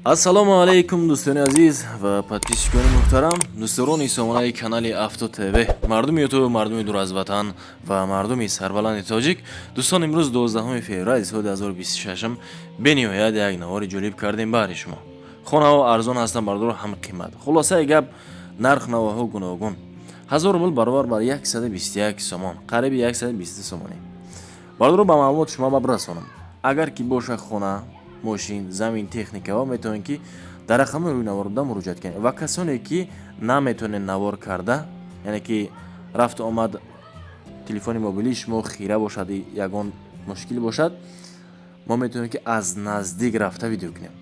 Ассалому алайкум, дӯстони азиз ва подписчикони муҳтарам, дӯстдорони сомонаи канали Авто ТВ, мардуми Ютуб, мардуми дур аз ватан ва мардуми сарбаланди тоҷик. Дӯстон, имрӯз 12 феврали соли 2026, бениҳоят як навори ҷолиб кардем баҳри шумо. Хонаҳо арзон ҳастанд, бардоро, ҳам қимат. Хулосаи гап, нарх навоҳо гуногун. 1000 рубл баробар бар 121 сомон, қариби 120 сомонӣ. Бардоро, ба маълумоти шумо барасонам, агар ки боша хона, мошин, замин, техникаҳо, метавонед, ки дар рақами рӯи навор буда муроҷиат кунед. Ва касоне ки наметавонед навор карда, яъне ки рафту омад, телефони мобилии шумо хира бошад, ягон мушкил бошад, мо метавонем, ки аз наздик рафта видео кунем.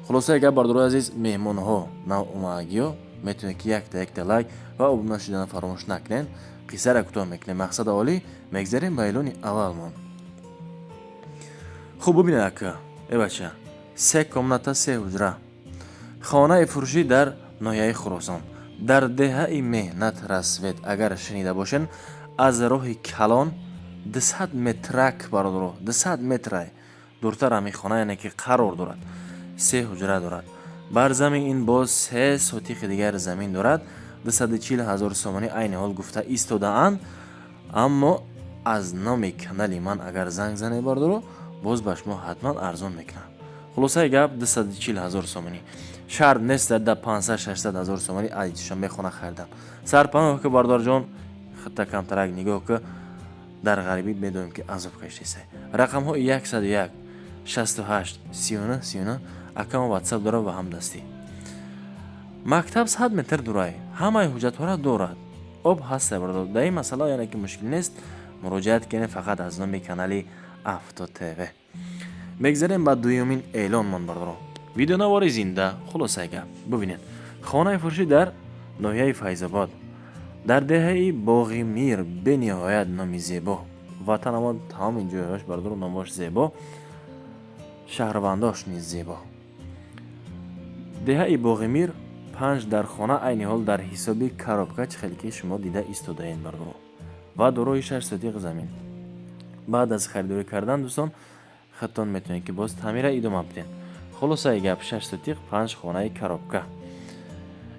Хулосаи гап, бардорои азиз, меҳмонҳо, навомадагиҳо, метавонед, ки якта якта лайк ва обуна шудана фаромӯш накунед. Қиссара кӯтоҳ мекунем, мақсада олӣ, мегзарем ба эълони аввалмон. Хуб, бубинед, ака, э бача, се комната, се ҳуҷра, хонаи фурӯшӣ дар ноҳияи Хуросон, дар деҳаи Меҳнат Рассвет. Агар шунида бошед, аз роҳи калон 200 метрак, бародаро, 200 метрай дуртар ҳамин хона, яъне ки қарор дорад. Се ҳуҷра дорад, бар замин ин боз 3 сотихи дигар замин дорад. 240 ҳазор сомонӣ айни ҳол гуфта истодаанд, аммо аз номи канали ман агар занг занед, бародаро, боз ба шумо ҳатман арзон мекунам. Хулосаи гап, 240 ҳазор сомонӣ. Шарт нест да 500-600 ҳазор сомонӣ аз Душанбе хона харидан. Сарпаноҳ ки, бародарҷон, хитта камтарак нигоҳ ки, дар ғарибӣ медонем, ки азоб кашидесай. Рақамҳои 101 68 39 39 акама ватсап дорад ва ҳамдастӣ. Мактаб 100 метр дурай, ҳамаи ҳуҷҷатҳоро дорад, об ҳаста, бародар. Дар ин масъала, яъне ки мушкил нест, муроҷиат кунед фақат аз номи канали Авто ТВ. Мегзарем ба дуюмин эълонмон, бародарон. Видеонавори зинда. Хулосаи гап, бубинед, хонаи фурӯшӣ дар ноҳияи Файзобод, дар деҳаи Боғи Мир. Бениҳоят номи зебо ватанамон, тамоми ҷойҳош, бародаро, номош зебо, шаҳрвандош низ зебо. Деҳаи Боғи Мир, панҷ дар хона, айни ҳол дар ҳисоби коробка, чӣ хеле ки шумо дида истодаед, бародаро, ва дорои 6 сотиқ замин. Баъд аз харидорӣ кардан, дӯстон, худтон метавонед, ки боз таъмира идома бидиҳед. Хулосаи гап, 6 сотиқ, панҷ хонаи коробка,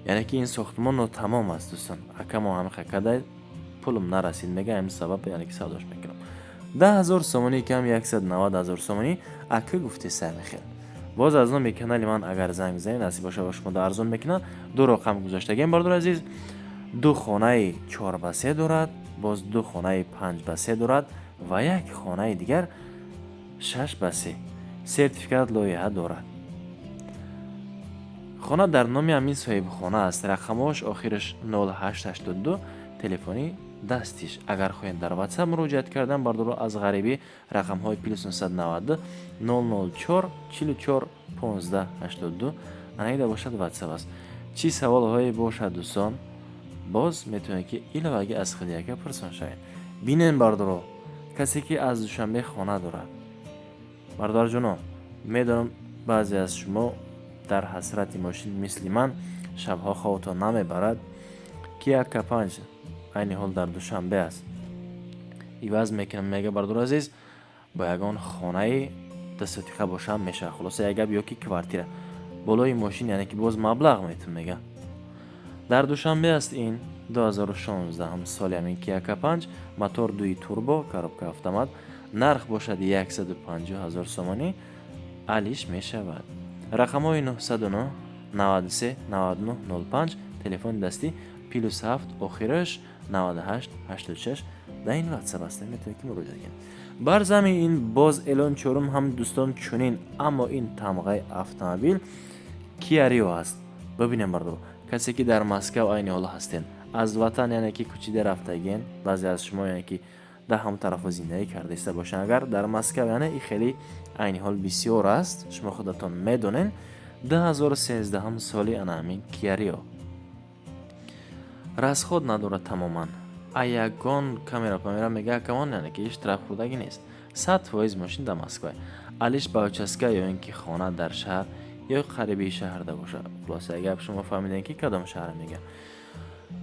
яъне ки ин сохтмон нотамом аст, дӯстон. Акамо ҳамиха када, пулм нарасид, мега, ҳамин сабаб, яъне ки савдош мекунам. 10 000 сомонӣ кам, 190 ҳазор сомонӣ ака гуфтеса. Мехел боз аз номи канали ман агар занг бизанед, насиб боша, ба шумо арзон мекунад. Ду рақам гузоштагиам, бародари азиз. Ду хонаи 4 ба 3 дорад, боз ду хонаи 5 ба 3 дорад ва як хонаи дигар 6 ба 3. Сертификат, лоиҳа дорад. Хона дар номи ҳамин соҳибхона аст. Рақамҳош охираш 0882, телефони дастиш. Агар хоҳед дар ватсап муроҷиат кардан, бардоро, аз ғарибӣ, рақамҳои плюс 992 004 44 15 82 анаида бошад, ватсап аст. Чӣ саволҳое бошад, дӯстон, боз метавонед, ки иловагӣ аз худи яка пурсон шавед. Бинен, бардоро, касе ки аз Душанбе хона дорад, бародарҷоно, медонам, баъзе аз шумо дар ҳасрати мошин мисли ман шабҳо хобтон намебарад. Киа К5 айни ҳол дар Душанбе аст, иваз мекунам, мега, бардор азиз, бо ягон хонаи 2 сотиқа бошам мешавад. Хулоса як гап, ё ки квартира болои мошин, яъне ки боз маблағ метун, мега. Дар Душанбе аст ин, 2016 соли ҳамин Киа К5, мотор дуи турбо, коробка автомат, нарх бошад 150 ҳазор сомонӣ, алиш мешавад. Рақамҳои 909 93 99 05, телефони дастӣ, плюс 7 охираш 98 86, дар ин ватсап аст, метавонед, ки муроҷиат кунед. Бар замин ин боз эълон чорум ҳам, дӯстон, чунин, аммо ин тамғаи автомобил Киа Рио аст. Бибинем, бардор, касе ки дар Москав айни ҳол ҳастен, аз ватан, яъне ки кӯчида рафтагиен, баъзе аз шумо, яъне ки дар ҳамон тарафҳо зиндагӣ кардаиста бошанд, агар дар Москав, яъне и хеле айни ҳол бисёр аст, шумо худатон медонед. 2013 соли ана ҳамин Киа Рио расход надорад тамоман, а ягон камера памера, мега акамон, яъне ки штраф хӯрдагӣ нест, 100% мошин дар Москва. Алиш ба участка ё ин ки хона дар шаҳр ё қариби шаҳрда бошад. Хулоса гап, шумо фаҳмидем, ки кадом шаҳр мегӯям,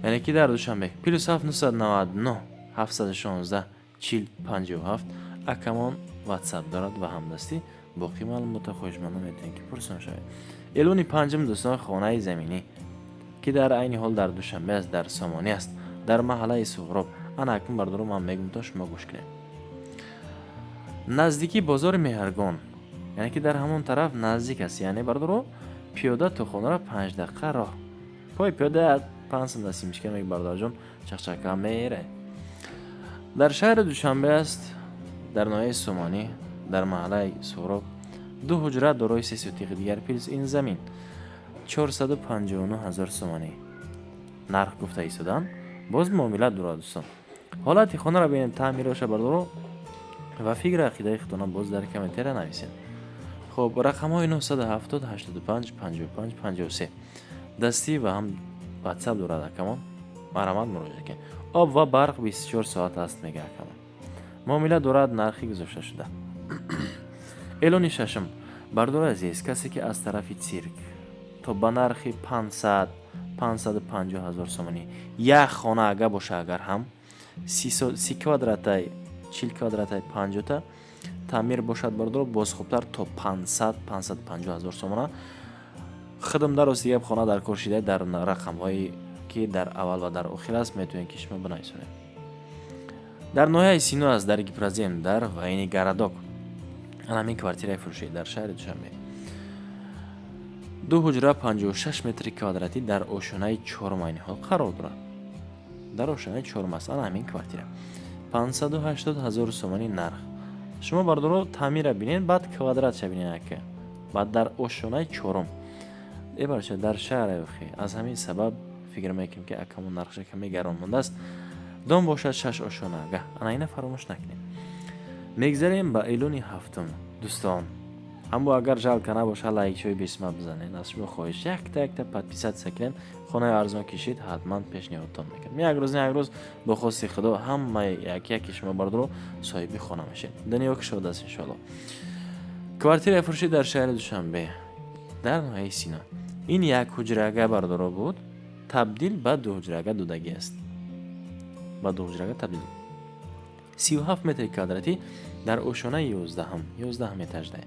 яъне ки дар Душанбе. Плюс 7 999 716 40 57, акамон ватсап дорад ва ҳамдастӣ. Боқӣ маълумота хоҳишмандон метавонед, ки пурсон шавед. Эълони панҷум, дӯстон, хонаи заминӣ, ки дар айни ҳол дар Душанбе аст, дар Сомонӣ аст, дар маҳаллаи Суғроб. Ана акнун, бардоро, ман мегӯм, то шумо гӯш кунед. Наздикии бозори Меҳргон, яъне ки дар ҳамон тараф наздик аст. Яъне, бардоро, пиёда то хонара 5 дақиқа роҳ, пои пиёда 5 сум симчика меги, бародарҷон, чақчака мере. Дар шаҳри Душанбе аст, дар ноҳияи Сомонӣ, дар маҳаллаи Суғроб. Ду ҳуҷра дорои се сотиқи дигар плюс ин замин, 459 ҳазор сомонӣ нарх гуфта истоданд, боз муомила дорад. Дӯстон, ҳолати хонаро бинем, таъмироша, бардоро, ва фикри ақидаи худтона боз дар комментария нависед. Хуб, рақамҳои 970 85 55 53 дастӣ ва ҳам Ватсап дорад акамон, марҳамат, муроҷиат кунед. Об ва барқ 24 соат аст, мега акамон. Муомила дорад нархи гузошта шуда. Эълони шашум, бардори азиз, касе ки аз тарафи цирк то ба нархи 500 550 ҳазор сомонӣ як хона ага боша, агар ҳам 30 квадратай, 40 квадратай, 50-та таъмир бошад, бардоро, боз хубтар, то 500 550 ҳазор сомона. Худам дар рости гап хона дар кор шида. Дар рақамҳое ки дар аввал ва дар охир аст, метавонед, ки шумо бинависонед. Дар ноҳияи Сино аст, дар Гипрозем, дар военный городок. Ҳамин квартираи фурӯшӣ дар шаҳри Душанбе, ду ҳуҷра, 56 метри квадратӣ, дар ошонаи чорум айни ҳол қарор дорад. Дар ошонаи чорум аст ана ҳамин квартира, 580 ҳазор сомонӣ нарх. Шумо, бардоро, таъмира бинед, баъд квадратша бинед ака. Баъд дар ошонаи чорум эбарча дар шаҳр охи. Аз ҳамин сабаб фикр мекунем, ки акамон нархша каме гарон мондааст. Дом бошад шаш ошонага, ана ина фаромӯш накунед. Мегзарем ба эълони ҳафтум. Дӯстон, ҳамбо агар жалко набоша, лайкчои бисма бизанед, аз шумо хоҳиш, якта якта подписаться кунед. Хонаи арзон кишид, ҳатман пешниҳодтон мекунем. Як рӯз, як рӯз, бо хости Худо, ҳамаи як яки шумо, бардоро, соҳиби хона мешед. Дунё кушода аст, иншоалло. Квартираи фурӯшӣ дар шаҳри Душанбе, дар ноҳияи Сино. Ин як ҳуҷрага, бардоро, буд, табдил ба ду ҳуҷрага додагӣ аст, ба ду ҳуҷрага табдил. 37 метри квадратӣ, дар ошонаи 11-ум, 11 этажда,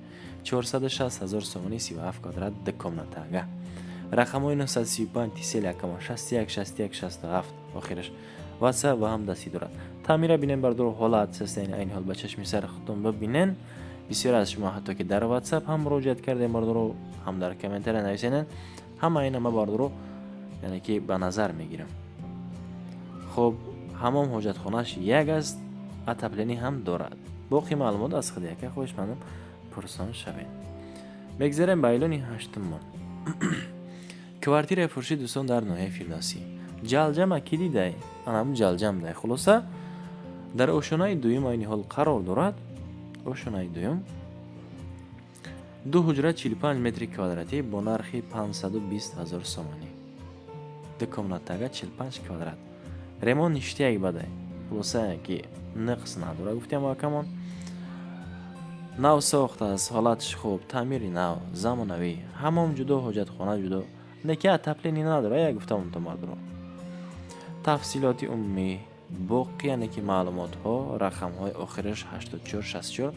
460 ҳазор сомонӣ, 37 квадрат, ду комнатага. Рақамҳои 935 тисел якама 61 61 67 охираш, Ватсап ва ҳам дастӣ дорад. Таъмира бинен, бардоро, ҳолат састани айни ҳол ба чашми сари худтон бибинен. Бисёр аз шумо ҳатто ки дар Ватсап ҳам муроҷиат кардем, бардоро, ҳам дар комментария нависенен. Ҳама ина ма, бардоро, яъне ки ба назар мегирам. Хуб, ҳамом, ҳоҷатхонааш як аст, отопление ҳам дорад. Боқӣ маълумот аз худи яка хоҳишмандам пурсон шавед. Мегзарем ба эълони ҳаштуммон. Квартираи фурӯшӣ, дӯстон, дар ноҳияи Фирдавсӣ. Ҷалҷама ки дидай, анам Ҷалҷам дай. Хулоса, дар ошонаи дуюм айни ҳол қарор дорад. Ошонаи дуюм, ду ҳуҷра, 45 метри квадратӣ, бо нархи 520 ҳазор сомонӣ, ду комнатага, 45 квадрат. Ремонт ништяк бадай. Хулоса, ки нақс надорад, гуфтем акамон. Нав сохтааст, ҳолаташ хуб, таъмири нав, замонавӣ, ҳамом ҷудо, ҳоҷатхона ҷудо, неки отопление надорад, як гуфтам то мардуро. Тафсилоти умумӣ боқӣ, яъне ки маълумотҳо, рақамҳои охираш 84 64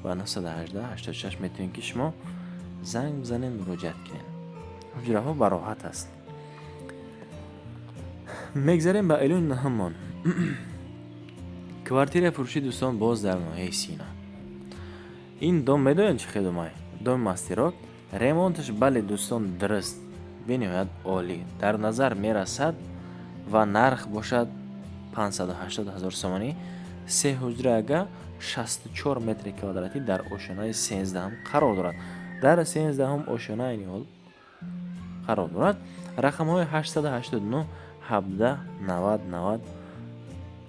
ва 918 86, метавонед, ки шумо занг бизанед, муроҷиат кунед. Ҳуҷраҳо бароҳат аст. Мегзарем ба эълони наҳуммон. Квартираи фурӯшӣ, дӯстон, боз дар ноҳияи Сино. Ин дом медонед чӣ хел домай? Доми мастерок. Ремонташ, бале, дӯстон, дуруст, бениҳоят олӣ дар назар мерасад ва нарх бошад 580 ҳазор сомонӣ. Се ҳуҷрага, 64 метри квадратӣ, дар ошёнаи 13-ҳам қарор дорад. Дар 13-ҳум ошёна айни ҳол қарор дорад. Рақамҳои 889 17 90 90.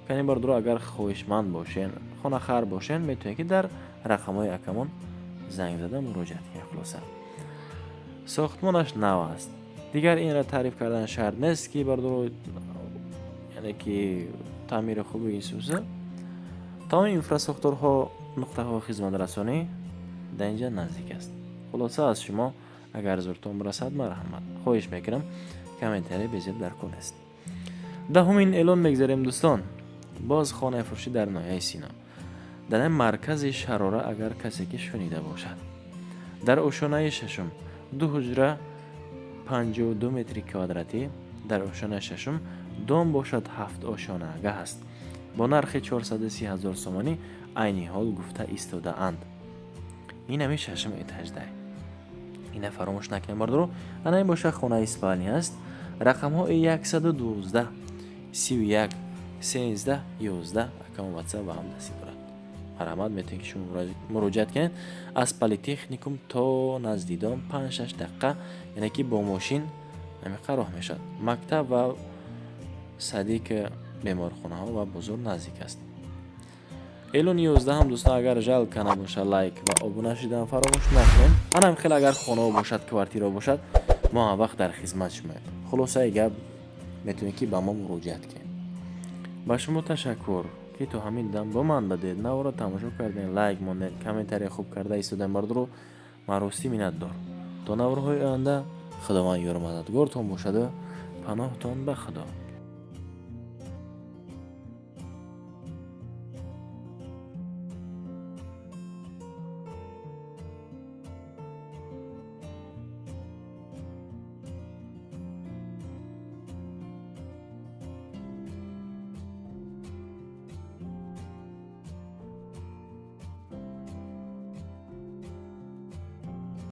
Кани, бардоро, агар хоҳишманд бошен, хонахар бошен, метавонед, ки дар рақамҳои акамон занг зада муроҷиат кунед. Хулоса, сохтмонаш нав аст. Дигар инро таъриф кардан шарт нест, ки, бардоро, яъне ки таъмири хуби исуса, тамоми инфрасохторҳо, нуқтаҳои хизматрасонӣ дар инҷа наздик аст. Хулоса, аз шумо агар зуртон расад, марҳамат, хоҳиш мекунам, комментария безеб дар кор нест. Даҳумин эълон мегзарем, дӯстон. Боз хонаи фурӯшӣ дар ноҳияи Сино. Дар маркази Шарора, агар касе ки шунида бошад. Дар ошонаи шашум ду ҳуҷра, 52 метри квадратӣ. Дар ошонаи шашум дом бошад, ҳафт ошонаага ҳаст. Бо нархи 430 ҳазор сомонӣ айни ҳол гуфта истодаанд. Ин ҳами шашум этаждай. Ина фаромӯш накунем, бардоро. Ана ин боша, хонаи спальни аст. Рақамҳои 112 31 13 11 акам WhatsApp ва ҳам дастӣ дорад. Марҳамат, метавонед, ки шумо муроҷиат кунед. Аз политехникум то назди дом 5-6 дақиқа, яъне ки бо мошин ҳамиқа роҳ мешавад. Мактаб ва садик, беморхонаҳо ва бозор наздик аст. Эълони 11-ам, дӯстон, агар жалко набошад, лайк ва обуна шудан фаромӯш накунед. Манам хеле, агар хонао бошад, квартирао бошад, мо ҳам вақт дар хизмат шумоем. Хулосаи гап, метавонед, ки ба мо муроҷиат кунед. Ба шумо ташаккур, ки то ҳамин дам бо ман будед, наворо тамошо кардем, лайк мондед, комментария хуб карда истодем. Бардоро, ман ростӣ миннатдор. То наворҳои оянда Худованд ёру мададгортон бошаду паноҳтон ба Худо.